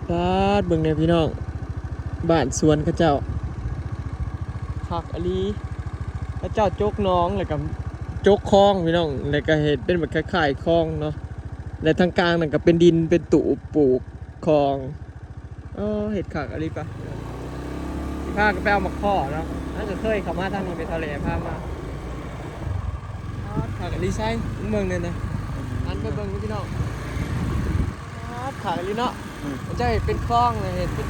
ປາດ ເບິ່ງແດ່ພີ່ນ້ອງ ບ້ານສວນເຂົາເຈົ້າ ຄັກອີ່ຫຼີ. ເຂົາເຈົ້າຈົກໜອງ ແລ້ວກໍຈົກຄອງພີ່ນ້ອງ ແລ້ວກໍເຮັດເປັນແບບຄ້າຍໆຄອງເນາະ ແລະທາງກາງນັ້ນກໍເປັນດິນ ເປັນຕູບປູກຂອງ. ເອີ ເຮັດຄັກອີ່ຫຼີປະ. ຊິພາກັນໄປເອົາໝາກເຄາະເນາະ ເຮົາກໍເຄີຍເຂົ້າມາທາງນີ້ ແມ່ເຖົ້າແຫຼພາມາ. ປາດ ຄັກອີ່ຫຼີ ໃສ ເບິ່ງແດ່ນະ ຫັນໄປເບິ່ງຢູ່ພີ່ນ້ອງ. ປາດ ຄັກອີ່ຫຼີເນາະ. ອືມ ເຂົາເຈົ້າເຮັດເປັນຄອງ ເຮັດເປັນ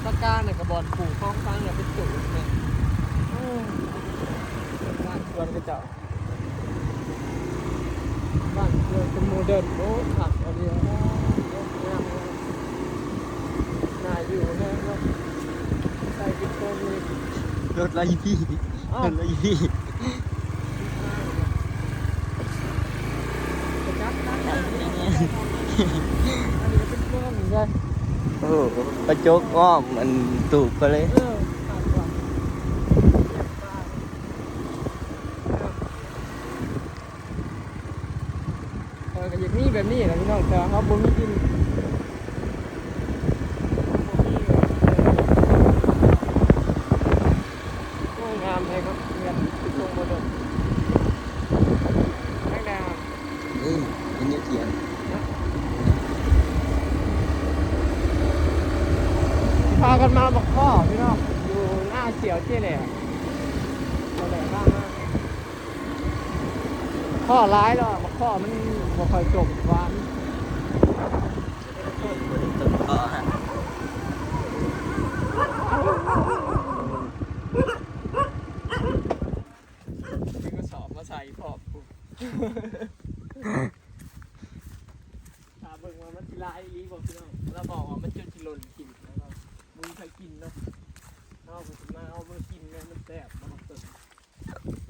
ປາການ ແລ້ວກໍບ່ອນປູກຂອງຝັງ ແລ້ວເປັນຕູ້ແມ່ນ. ໂອ້ ບ້ານສວນເຂົາເຈົ້າ ບ້ານເມືອງເປັນໂມເດີນ. ໂອ້ ຄັກອີ່ຫຼີ ງາມໆ ໜ້າຢູ່ແຮງເນາະ. ໃສ່ອີກຕົວໜຶ່ງ ລົດລະອີ່ພີ້ ເອົ້າ ລົດລະອີ່ພີ້ ໄປຈັບນຳ ອັນນີ້ກໍເປັນເມືອງເດ້. ໂອ້ ກະຈົກອ້ອມອັນຕູບເຂົາເລີຍ. ເອີ ຂ້ອຍກໍຢາກມີແບບນີ້ແຫຼະພີ່ນ້ອງ ແຕ່ວ່າເຮົາບໍ່ມີດິນ. ໂອ້ຍ ງາມແທ້ເນາະ ເຮືອນຄືຊົງໂມເດີນ. ທາງໜ້າ ເອີ ເປັນແນວຂຽນ ພາກັນມາບັກຂໍ້ພີ່ນ້ອງ ຢູ່ໜ້າສຽວເຈ້ແຫຼ້ວ ເຈົ້າແຫຼ້ພາມາ. ຂໍ້ຫຼາຍແລ້ວ ບັກຂໍ້ມັນບໍ່ຄ່ອຍສົມຫວານ. ຕົ້ນຂໍ້ ເອົາກະສອບມາໃສ່ພ້ອມ ຖ້າເບິ່ງວ່າມັນຊິຫຼາຍອີ່ຫຼີບໍ່ພີ່ນ້ອງ. ລາວບອກວ່າມັນຈົນຊິຫຼົ່ນຖິ້ມ ແລ້ວກໍບໍ່ມີໃຜກິນເນາະ. ເຮົາກໍຊິມາເອົາມາກິນແລ້ວ ມັນແຊບເນາະ.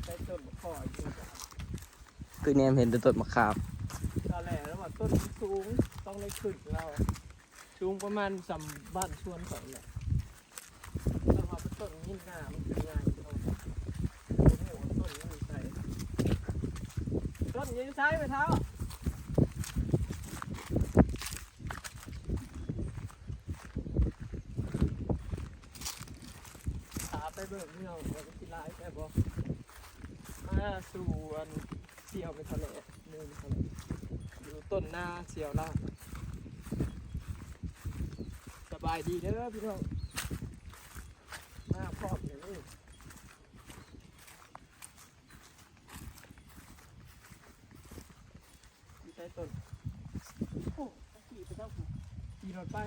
ໃສ່ຕົ້ນບັກຄໍ້ຢູ່ ຄືແນມເຫັນແຕ່ຕົ້ນໝາກຂາມ. ຕອນແລກລາວວ່າຕົ້ນມັນສູງ ຕ້ອງໄດ້ຂຶ້ນ ລາວສູງປະມານສ່ຳບ້ານສວນຂ້ອຍແຫຼະ. ລາວວ່າເປັນຕົ້ນຍິນງາ ມັນຂຶ້ນງ່າຍຢູ່ ບໍ່ຮູ້ວ່າຕົ້ນມັນຢູ່ໃສ. ຕົ້ນຢູ່ໃສແມ່ເຖົ້າ? ຖ້າໄປເບິ່ງພີ່ນ້ອງວ່າມັນຊິຫຼາຍແທ້ບໍ່. ມາສູ່ອັນສ່ຽວໄປທະເລໜຶ່ງ ຢູ່ຕົ້ນນາສ່ຽວລາວ. ສະບາຍດີເດີພີ່ນ້ອງ ມາພ້ອມກັນເລີຍ. ຢູ່ໃຕ້ຕົ້ນ ໂອ້ ຂີ່ໄປເຈົ້າ ຂີ່ລົດໄປ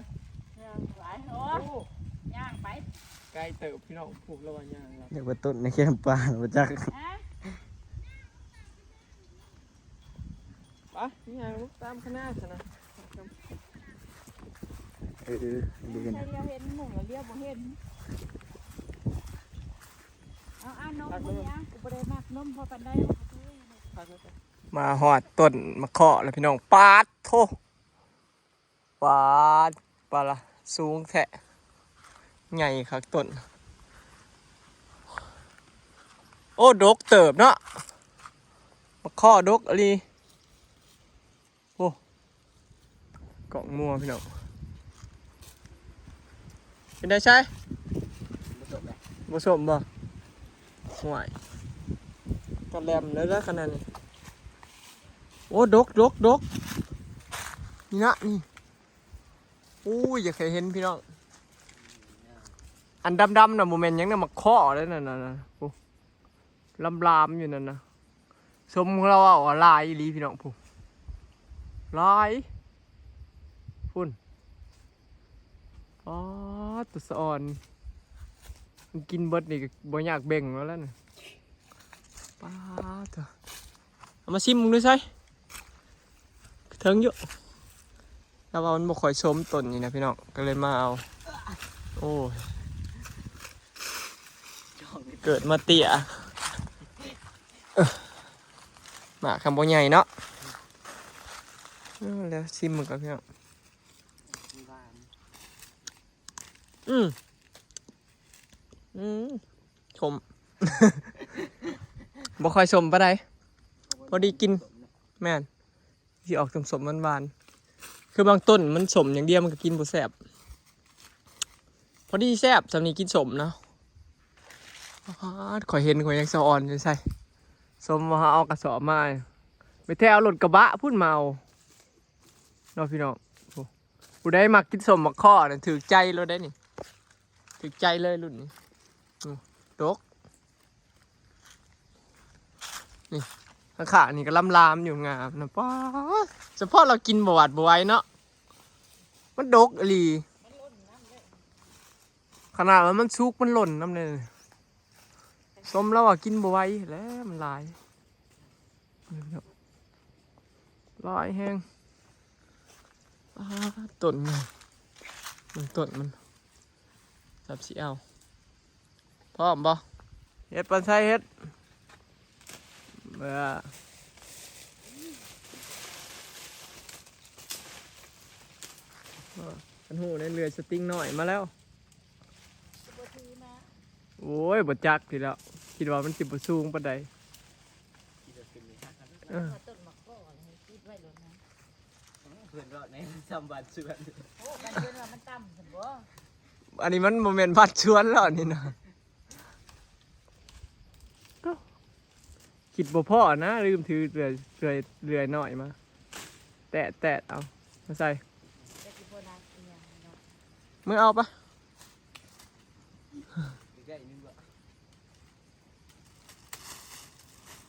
ຍ່າງຫຼາຍ ໂອ້ ໂອ້ ຍ່າງໄປ ໄກເຕີບພີ່ນ້ອງ. ພຸ້ນລະວ່າຍ່າງລະ ເອີ້ນວ່າຕົ້ນໃນແຄມປ່າບໍ່ຈັກ ຮະ ໄປຍ່າງຕາມຄະນະຊັ້ນນະ. ເອີ ບໍ່ເຫັນ ໃສ່ລຽວເຫັນ ໝູ່ລະລຽວບໍ່ເຫັນ. ເອົາ ເອົານົມ ເອົາ ນີ້ ກູບໍ່ໄດ້ມັກນົມພໍປານໃດ. ມາຮອດຕົ້ນໝາກເຄາະແລ້ວພີ່ນ້ອງ ປາດໂທ້ ປາດ ປາລະ ສູງແທ້ ໃຫຍ່ຄັກຕົ້ນ. ໂອ້ ດົກເຕີບເນາະ ໝາກເຄາະດົກອີ່ຫຼີ. ໂອ້ ກອກມົວພີ່ນ້ອງ ເປັນໃດໃສ ບໍ່ສົ້ມບໍ່? ຫ້ວຍ ກະແຫຼມເລີຍລະຂະໜາດນີ້. ໂອ້ ດົກ ດົກ ດົກ ນີ້ນະນີ້. ໂອ້ຍ ຢາກໃຫ້ເຫັນພີ່ນ້ອງ ອັນດຳໆນະ ບໍ່ແມ່ນຫຍັງນະ ໝາກເຄາະເດ້ນັ້ນນະ. ໂອ້ ລາມໆຢູ່ນັ້ນນະ. ສົມເຮົາເວົ້າວ່າຫຼາຍອີ່ຫຼີພີ່ນ້ອງ ພຸ້ນ ຫຼາຍ ພຸ້ນ. ປາດ ຕາສະອອນ ມັນກິນເບິດນີ້ກໍບໍ່ຍາກເບັ່ງແລ້ວລະນະ. ປາດ ເອົາມາຊິມເບິ່ງດູໃສ ເຖິງຢູ່. ລາວວ່າມັນບໍ່ຄ່ອຍສົມຕົ້ນນີ້ນະພີ່ນ້ອງ ກໍເລີຍມາເອົາ. ໂອ້ຍ ເກີດມາເຕ້ຍ ເອີ ໝາກຄຳບໍ່ໃຫຍ່ເນາະ. ເອີ ແລ້ວຊິມເບິ່ງກ່ອນພີ່ນ້ອງ. ອືມ ອືມ ສົ້ມ ບໍ່ຄ່ອຍສົ້ມປານໃດ ພໍດີກິນ. ແມ່ນ ຊິອອກສົ້ມໆຫວານໆ ຄືບາງຕົ້ນມັນສົ້ມຢ່າງດຽວມັນກໍກິນບໍ່ແຊບ. ພໍດີແຊບ ສ່ຳນີ້ກິນສົ້ມເນາະ. ປາດ ຂ້ອຍເຫັນຂ້ອຍຍັງສະອອນຢູ່ ໃສ່ສົມວ່າເຮົາເອົາກະສອບມາ ໄປແຖວລົດກະບະພຸ້ນມາເອົາເນາະພີ່ນ້ອງ. ໂອ້ ຜູ້ໃດມັກກິນສົ້ມໝາກຄໍ່ນະ ຖືກໃຈໂລດໄດ໋ນີ້ ຖືກໃຈເລີຍລຸ້ນນີ້. ໂອ້ ດົກ ນີ້ ຂ້າງໆນີ້ກໍລາມໆຢູ່ ງາມນະ. ປາດ ສະເພາະລາວກິນບໍ່ຫວາດບໍ່ໄຫວເນາະ ມັນດົກອີ່ຫຼີ. ຂະໜາດວ່າມັນສຸກມັນຫຼົ່ນນຳເດ້. ສົມແລ້ວວ່າກິນບໍ່ໄຫວແຫຼະ ມັນຫຼາຍ ຫຼາຍແຮງ. ອ້າ ຕົ້ນມັນ ເບິ່ງຕົ້ນມັນ ສັບຊິເອົາ. ພ້ອມບໍ່? ເຮັດ ປານໄຊເຮັດ ເອີ ຄັນຮູ້ໃນເຫຼືອສະຕິງນ້ອຍມາແລ້ວ. ໂອ້ຍ ບໍ່ຈັກຕິແລ້ວ ຄິດວ່າມັນຊິບໍ່ສູງປານໃດ. ເອີ ຕົ້ນໝາກກໍຕິດໄວ້ໂລດນະ. ເພິ່ນເວົ້າໃນສຳບັນຊວນ ໂອ້ ກັນເພິ່ນວ່າມັນຕ່ຳຊັ້ນບໍ່? ອັນນີ້ມັນບໍ່ແມ່ນບ້ານຊວນແລ້ວນີ້ນະ. ຄິດບໍ່ພໍ້ນະ ລືມຖືເລື່ອຍ ເລື່ອຍ ເລື່ອຍນ້ອຍມາ ແຕະ ແຕະເອົາ ມາໃສ່. ແຕ່ຊິບໍ່ໜັກອີຫຍັງເນາະ ມື້ເອົາປະ.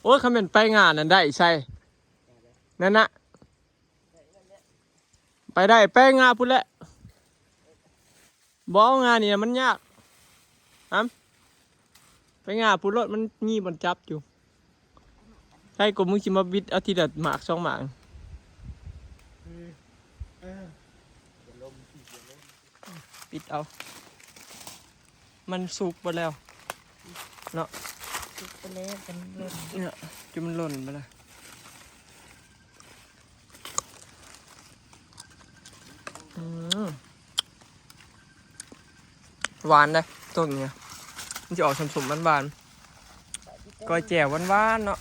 ໂອ້ຍ ຄັນແມ່ນໄປງານນັ້ນໄດ້ໃສ່ ນັ້ນນະ ໄປໄດ້ ໄປງາພຸ້ນແຫຼະ. ບໍ່ ງານີ້ນະມັນຍາກ ຫຳ ໄປງາພຸ້ນໂລດ ມັນມີບ່ອນຈັບຢູ່. ໃສ່ກວ່າມຶງຊິມາບິດເອົາທີລະໝາກສອງໝາກ. ເອີ ເອີ ປິດເອົາ ມັນສຸກເບິດແລ້ວເນາະ ສຸກໄປແລ້ວ ຈົນມັນຫຼົ່ນ ເນາະ ຈົນມັນຫຼົ່ນໄປແລ້ວ. ອືມ ຫວານເດ້ຕົ້ນນີ້ ມັນຊິອອກສົ້ມໆ ຫວານໆ ກ້ອຍແຈ່ວຫວານໆ ເນາະ.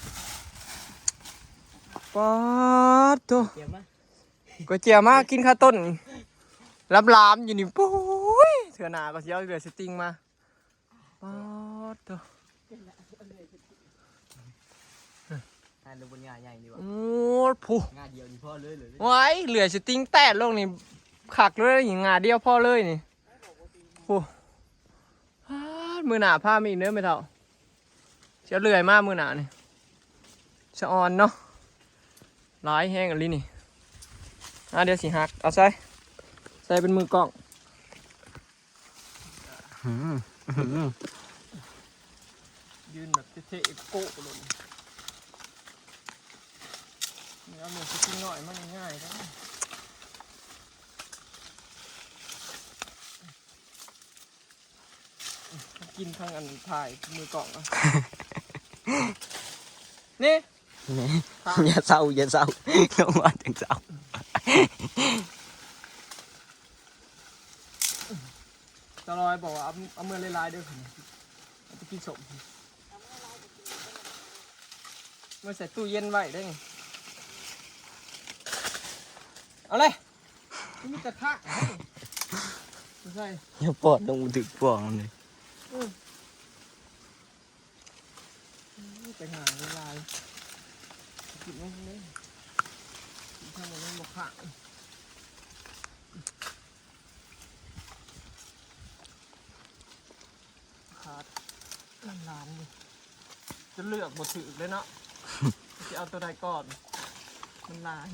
ປາດໂທ້ ແຈ່ວມາ ກ້ອຍແຈ່ວມາກິນຄາຕົ້ນ ລາມໆ ຢູ່ນີ້. ປຸ້ຍ ເທື່ອໜ້າກໍຊິເອົາເຫຼືອສະຕິງມາ. ປາດໂທ້ ອັນນັ້ນບໍ່ ງ່າໃຫຍ່ນີ້ຫວາ ໂອ້ ຜູ້ ງ່າດຽວນີ້ພໍເລີຍ ເລີຍ ຫວາຍ ເຫຼືອສະຕິງແຕກລົງນີ້ ຄັກເລີຍນີ້ ງ່າດຽວພໍເລີຍນີ້. ໂອ້ ປາດ ມື້ໜ້າພາມາອີກເດີແມ່ເຖົ້າ ຊິເອົາເລື່ອຍມາມື້ໜ້ານີ້. ສະອອນເນາະ ຫຼາຍແຮງອີ່ຫຼີນີ້. ອ່າ ດຽວຊິຫັກ ເອົາໃສ່ ໃສ່ເປັນມືກ້ອງ. ອືມ ອືມ ຢືນແບບເທ່ໆ ເອໂກ້ໂລດ. ນີ້ເອົາເຫຼືອຍສະຕິງນ້ອຍມາງ່າຍໆ ເດ້ ກິນທັງອັນຖ່າຍມືກ້ອງ. ນີ້ ນີ້ ຢ່າເຊົາ ຢ່າເຊົາ ລົງມາຈັ່ງເຊົາ. ຕາລອຍບອກວ່າເອົາ ເອົາເມືອຫຼາຍໆ ເດີ ເອົາໄປກິນສົ້ມ ເອົາໄວ້ໃສ່ຕູ້ເຢັນໄວ້ເດ້ນີ້. ເອົາເລີຍ ມີແຕ່ຂາໃສ່ ຢ່າປອດລົງບໍ່ຖືກປອງເລີຍ. ເອີ ແຕ່ງານຫຼາຍ ກິນມັນເລີຍ ກິນທັງໝົດມັນບໍ່ຂາ. ຂາດ ມັນຫຼາຍຢູ່ ຈະເລືອກບໍ່ຖືກເລີຍເນາະ ຊິເອົາຕົວໃດກ່ອນ ມັນຫຼາຍ.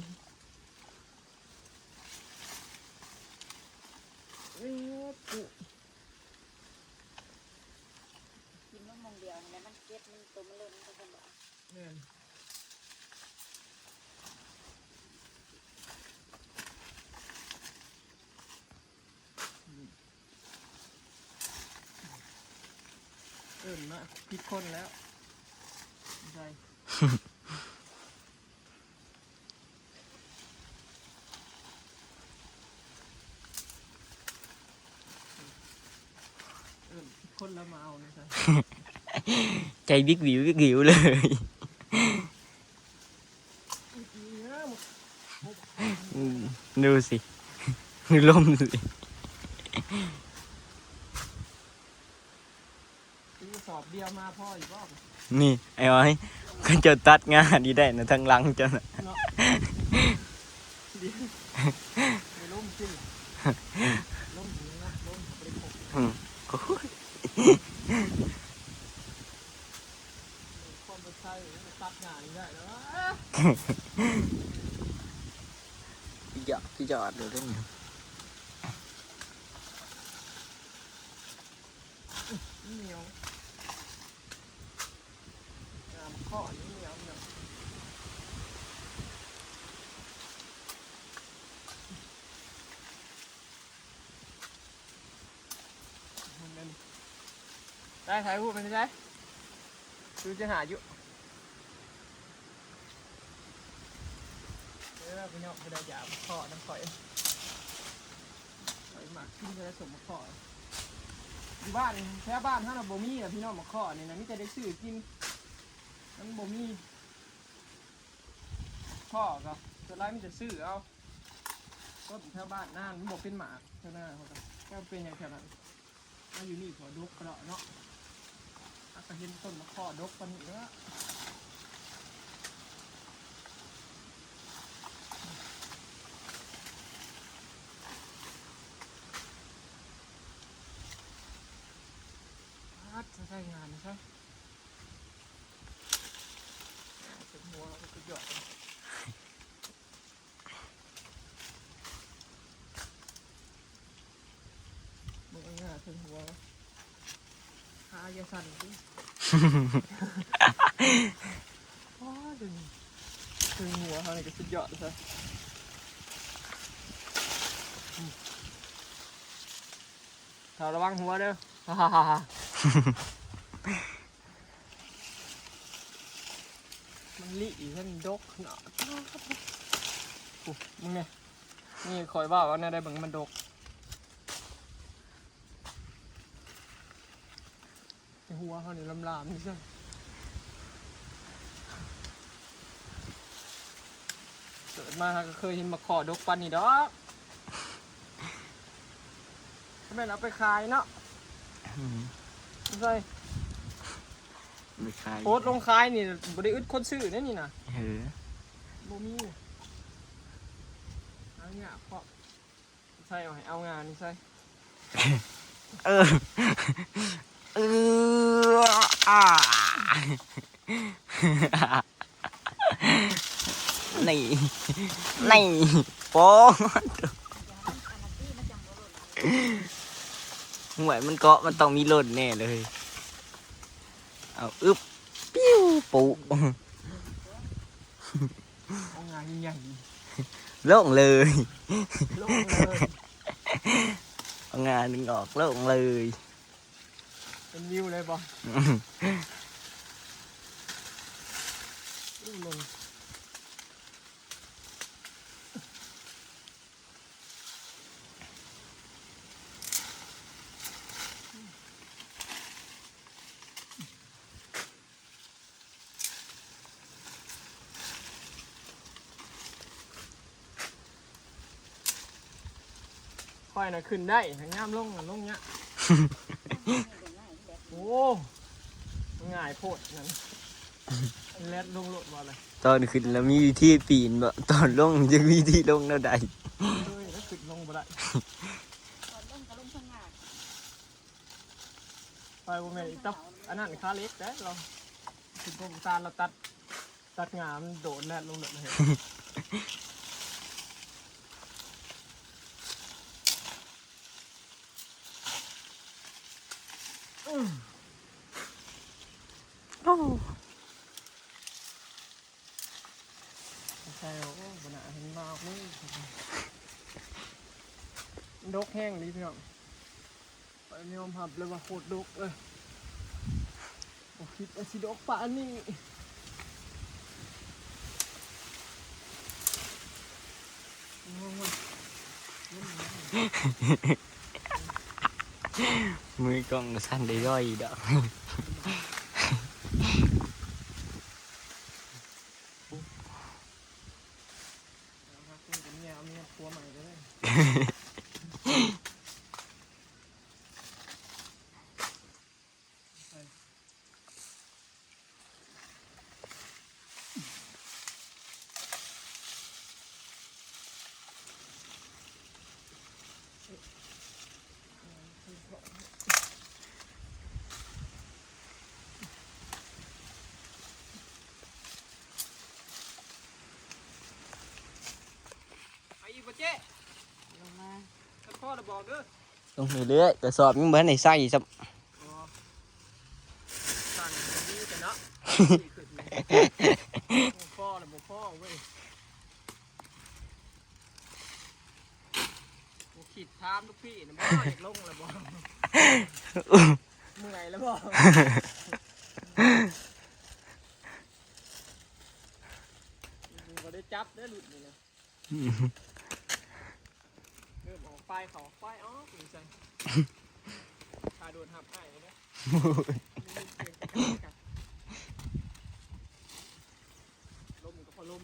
ເອີ ປຸ ກິນມາມ່ອງດຽວຫັ້ນແຫຼະ ມັນເກັບ ມັນໂຕມັນລົ້ນມັນກໍບໍ່ ແມ່ນ. ເອີ້ນມາຜິດຄົນແລ້ວ ໃສ່ ເອີ້ນຜິດຄົນແລ້ວມາເອົານະ ໃສ່ ໃຈວິກວິວວິກວິວເລີຍ. ອືມ ດູຊິ ລົມຊິ ອືມ ດຽວມາພໍຢູ່ບໍ່? ນີ້ ໄອ້ອ້ອຍ ເຂົາເຈົ້າຕັດງານີ້ໄດ້ນະ ທາງຫຼັງເຈົ້ານະ ເນາະ ດຽວໄປລົມຊິ ລົມຊິນະ ລົມເຂົາບໍ່ໄດ້ພົບ ອືມ ໂອ້ຍ ຄວາມບໍ່ໃຊ້ ຕັດງານີ້ໄດ້ແລ້ວ ຢາກ ຢາກເດີ ມັນໜຽວ ງາມ ໝາກເຄາະນີ້ໜຽວ ໜຽວ ໄດ້ຖ່າຍຮູບໄປໄດ້ ຄືຈະຫາຢູ່ ເອີ ພີ່ນ້ອງ ຜູ້ໃດຢາກເຄາະນຳຂ້ອຍ ຂ້ອຍມັກກິນແຕ່ສົມໝາກເຄາະ ຢູ່ບ້ານ ແຖວບ້ານເຮົານະບໍ່ມີນະພີ່ນ້ອງ ໝາກເຄາະນີ້ນະ ມີແຕ່ໄດ້ຊື້ກິນ ມັນບໍ່ມີ ເຄາະກໍສ່ວນຫຼາຍມີແຕ່ຊື້ເອົາ ຕົ້ນແຖວບ້ານນາ ມັນບໍ່ເປັນໝາກ ແຖວນາເຮົາກໍ ແຕ່ເປັນຫຍັງແຖວນັ້ນ ມາຢູ່ນີ້ກໍດົກກະເນາະ ຫາກະເຫັນຕົ້ນໝາກເຄາະດົກປານນີ້ເນາະ ປາດ ໃຊ້ງານໃຊ້ ເປັນຫົວ ເປັນຍອດ ເບິ່ງເອົາໜ້າເທິງຫົວ ຂາຢ່າສັ່ນຕິ ໂອ້ຍ ເທິງ ເທິງຫົວເຮົານີ້ກໍສຸດຍອດແລ້ວຊະ ເຖົ້າລະວັງຫົວເດີ ມັນລີ້ ມັນດົກເນາະ ໂອ້ ມຶງນີ້ ນີ້ຂ້ອຍເວົ້າອັນນັ້ນໄດ້ ເບິ່ງມັນດົກ ແຕ່ຫົວເຮົານີ້ລາມໆ ນີ້ຊະ ເກີດມາຫາກໍເຄີຍເຫັນໝາກເຄາະດົກປານນີ້ດອກ ແມ່ນເອົາໄປຂາຍເນາະ ອືມ ໃສ່ ໄປຂາຍ ໂພສລົງຂາຍນີ້ ບໍ່ໄດ້ອຶດຄົນຊື້ເດ້ນີ້ນະ ເອີ ບໍ່ມີ ຫາຍາກເພາະ ໃສ່ເອົາໃຫ້ເອົາງານໃສ່ ເອີ ເອີ ອາ ນີ້ ນີ້ ໂປ້ ຫ້ວຍ ມັນເກາະ ມັນຕ້ອງມີຫຼົ່ນແນ່ເລີຍ ເອົາ ອຶບ ປິວ ປຸ ເອົາງາໃຫຍ່ໆ ລົງເລີຍ ລົງເລີຍ ເອົາງາໜຶ່ງອອກ ລົງເລີຍ ເປັນວິວເລີຍບໍ່? ອືມ ໂອ້ ລົງ ຂ້ອຍນະຂຶ້ນໄດ້ ຍາມລົງນະລົງຍາກ ໂອ້ ມັນງ່າຍໂພດນັ້ນ ແລ່ນລົງໂລດວ່າແຫຼະ ຕອນຂຶ້ນລະມີວິທີປີນບໍ່? ຕອນລົງຈະມີວິທີລົງແນວໃດ? ເອີຍ ແລ້ວຂຶ້ນລົງບໍ່ໄດ້ ຕອນລົງກໍລົງສະຫງ່າ ໄປບໍ່ແມ່ນອີ່ຕັບ ອັນນັ້ນຄາເຫຼັກເດ້ ລາວຂຶ້ນໂຄງສານ ລາວຕັດ ຕັດຫຍ້າ ມັນໂດດແລ່ນລົງໂລດເລີຍ ອື ໂອ້ ໃສ່ ໂອ້ ບໍ່ໜ້າເຫັນມາເລີຍ ມັນດົກແຮງອີ່ຫຼີພີ່ນ້ອງ. ຂ້ອຍຍອມຮັບເລີຍວ່າໂຄດດົກເລີຍ ບໍ່ຄິດວ່າຊິດົກປານນີ້ ມືກ້ອງກໍສັ່ນໄດ້ດ້ອຍດອກ. ຫາຄົນເປັນເມຍ ເອົາເມຍຜົວໃໝ່ເດີ. ໄປ ບອກເດີ ລົງເລື້ອຍໆ ກະສອບຍັງບໍ່ທັນໄດ້ໃສ່ຊ້ຳ. ອໍ ສັ່ງດີແຕ່ເນາະ ດີຂຶ້ນ ບໍ່ພໍແລ້ວ ບໍ່ພໍເວີຍ. ບໍ່ຄິດຖາມລູກພີ່ນະບໍ່ ຢາກລົງແລ້ວບໍ່? ເມື່ອຍແລ້ວບໍ່? ບໍ່ໄດ້ຈັບເດີລຸ້ນນີ້ນະ. ເລີ່ມອອກໄປ ເຂົ້າໄປ ອໍ ເປັນຈັ່ງ ຂ້າໂດດຮັບອ້າຍເດີ ລົມກໍພໍລົມ.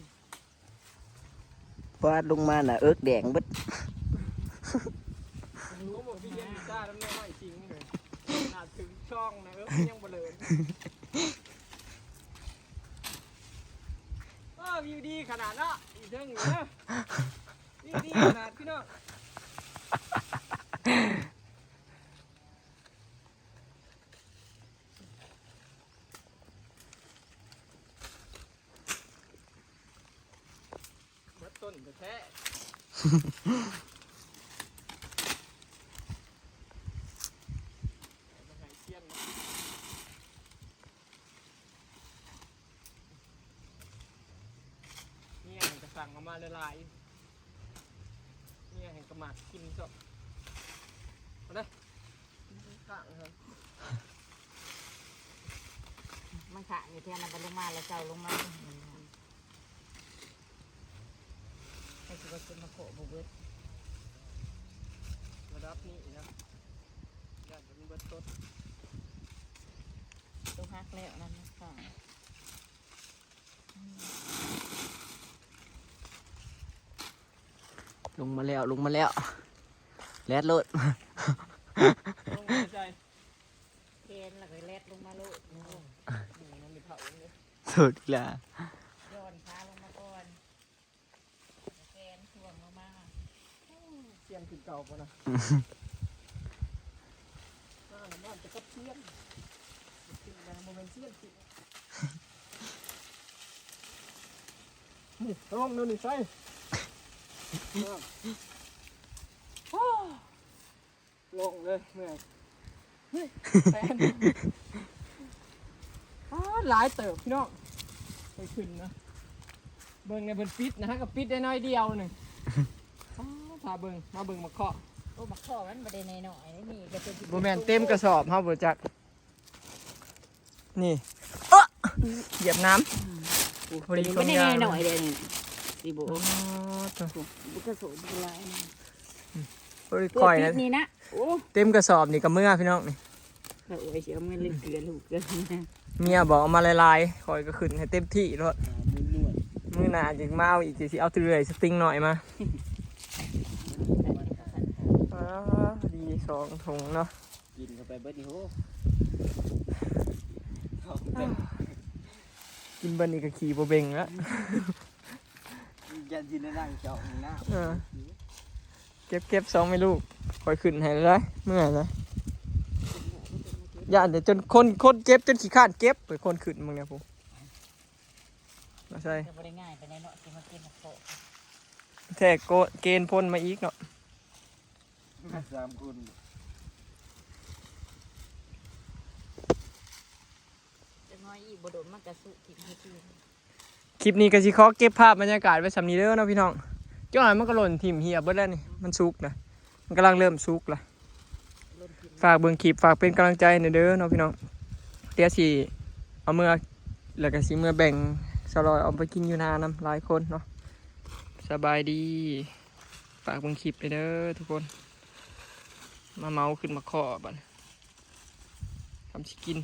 ປາດ ລົງມາໜ້າເອິກແດງເບິດ. ໂອ້ ບໍ່ໄດ້ຮຽນວິຊານຳແມ່ນ້ອຍສິງເລີຍ ຂະໜາດເຖິງຊ່ອງນະ ເອິກຍັງບໍ່ເລີນ. ເອີ ວິວດີຂະໜາດເນາະ ອີເທິງນີ້ນະ ວິວດີຂະໜາດພີ່ນ້ອງ. ເບິດຕົ້ນແທ້ໆ ເມຍຫັ້ນກະສັ່ງເອົາມາຫຼາຍໆ ເມຍຫັ້ນກະມັກກິນຊະ ເອົາເດີ ຂ້າງຫັ້ນ ມັນຂ້າງຢູ່ແຖວນັ້ນ ກະລົງມາແລ້ວເຈົ້າລົງມາ ໃຜຊິວ່າເກັບມາໂຄະບໍ່ເບິດ ລະດັບນີ້ນະ ຢ້ານມັນເບິດຕົ້ນ ໂຕຫັກແລ້ວນັ້ນນະ ຂ້າງ ລົງມາແລ້ວ ລົງມາແລ້ວ ແລ່ນໂລດ ລົງມາໃສ່ ແຂນແລ້ວກໍແລ່ນລົງມາໂລດ ໂອ້ ນີ້ມັນມີເຜົາເດ້ ສຸດລະ ຍ້ອນຂາລົງມາກ່ອນ ແຂນຊ່ວງລົງມາ ໂອ້ ສຽງຂຶ້ນເກົ່າບໍ່ນະ ມາແລ້ວ ມາແຕ່ກັບສຽງ ຂຶ້ນມາບໍ່ແມ່ນສຽງຂຶ້ນ ນີ້ ລອງດູນີ້ໃສ່ ລົງເລີຍ ເມື່ອຍ ແຂນ ປາດ ຫຼາຍເຕີບພີ່ນ້ອງ ໄປຂຶ້ນນະ ເບິ່ງໃນເພິ່ນປິດນະ ຫາກະປິດໄດ້ໜ້ອຍດຽວໜຶ່ງ ປາດ ພາເບິ່ງ ມາເບິ່ງໝາກເຄາະ ໂອ້ ໝາກເຄາະມັນບໍ່ໄດ້ນ້ອຍໆ ນີ້ກະເປັນ ບໍ່ແມ່ນເຕັມກະສອບເຮົາບໍ່ຈັກ ນີ້ ເອ໊ະ ຢຽບນ້ຳ ອືມ ໂອ້ ພໍດີ ຕົວນີ້ບໍ່ໄດ້ນ້ອຍເດ້ນີ້ ຊິບໍ່ ອໍ ໂທ້ ບໍ່ກະໂສບບໍ່ຫຼາຍນະ ໂອ້ຍ ຂ້ອຍນະ ນີ້ນະ ໂອ້ ເຕັມກະສອບນີ້ກະເມືອພີ່ນ້ອງນີ້ ໂອ້ຍ ຊິເອົາເມືອເລີຍ ເກືອລູກເກີນ ເມຍບອກເອົາມາຫຼາຍໆ ຂ້ອຍກະຂຶ້ນໃຫ້ເຕັມທີ່ໂລດ ມື້ໜ້າຈຶ່ງມາເອົາອີກ ຊິເອົາເລື່ອຍສະຕິງນ້ອຍມາ ອໍ ດີສອງຖົງເນາະ. ກິນເຂົ້າໄປເບິດນີ້ ໂຫ ທ້ອງເຕັມ ກິນເບິດນີ້ກະຂີ້ບໍ່ເບັງລະ ຢ້ານຊິໄດ້ນັ່ງເຈົ້າຫ້ອງນ້ຳ ເອີ ເກັບໆ ສອງແມ່ລູກ ຂ້ອຍຂຶ້ນໃຫ້ເລີຍ ເມື່ອຍເລີຍ ຢ້ານແຕ່ຈົນຄົນ ຄົນເກັບຈົນຂີ້ຄ້ານເກັບ ຄົນຂຶ້ນເບິ່ງແດ່ພຸ້ນ ມາໃສ່ ກະບໍ່ໄດ້ງ່າຍປານໃດເນາະ ຊິມາເກັບມາເຄາະ ແທ້ໂກ ເກນພົ້ນມາອີກເນາະ. ສາມຄົນ ຈັກໜ້ອຍອີກບໍ່ດົນມັນກະສຸກ ຄລິບນີ້ກະຊິຂໍເກັບພາບບັນຍາກາດໄວ້ສ່ຳນີ້ເດີເນາະພີ່ນ້ອງ ຈັກໜ້ອຍມັນກະຫຼົ່ນຖິ້ມເຫຍເບິດແລ້ວນີ້ ມັນສຸກນະ ມັນກຳລັງເລີ່ມສຸກລະ ຝາກເບິ່ງຄລິບ ຝາກເປັນກຳລັງໃຈໃຫ້ແດ່ເດີເນາະພີ່ນ້ອງ ດຽວຊິເອົາເມືອ ແລ້ວກະຊິເມືອແບ່ງສາວລອຍເອົາໄປກິນຢູ່ນານຳຫຼາຍຄົນເນາະ ສະບາຍດີ. ຝາກເບິ່ງຄລິບແດ່ເດີທຸກຄົນ ມາເມົາຂຶ້ນມາຂໍບັດ ຄຳຊິກິນ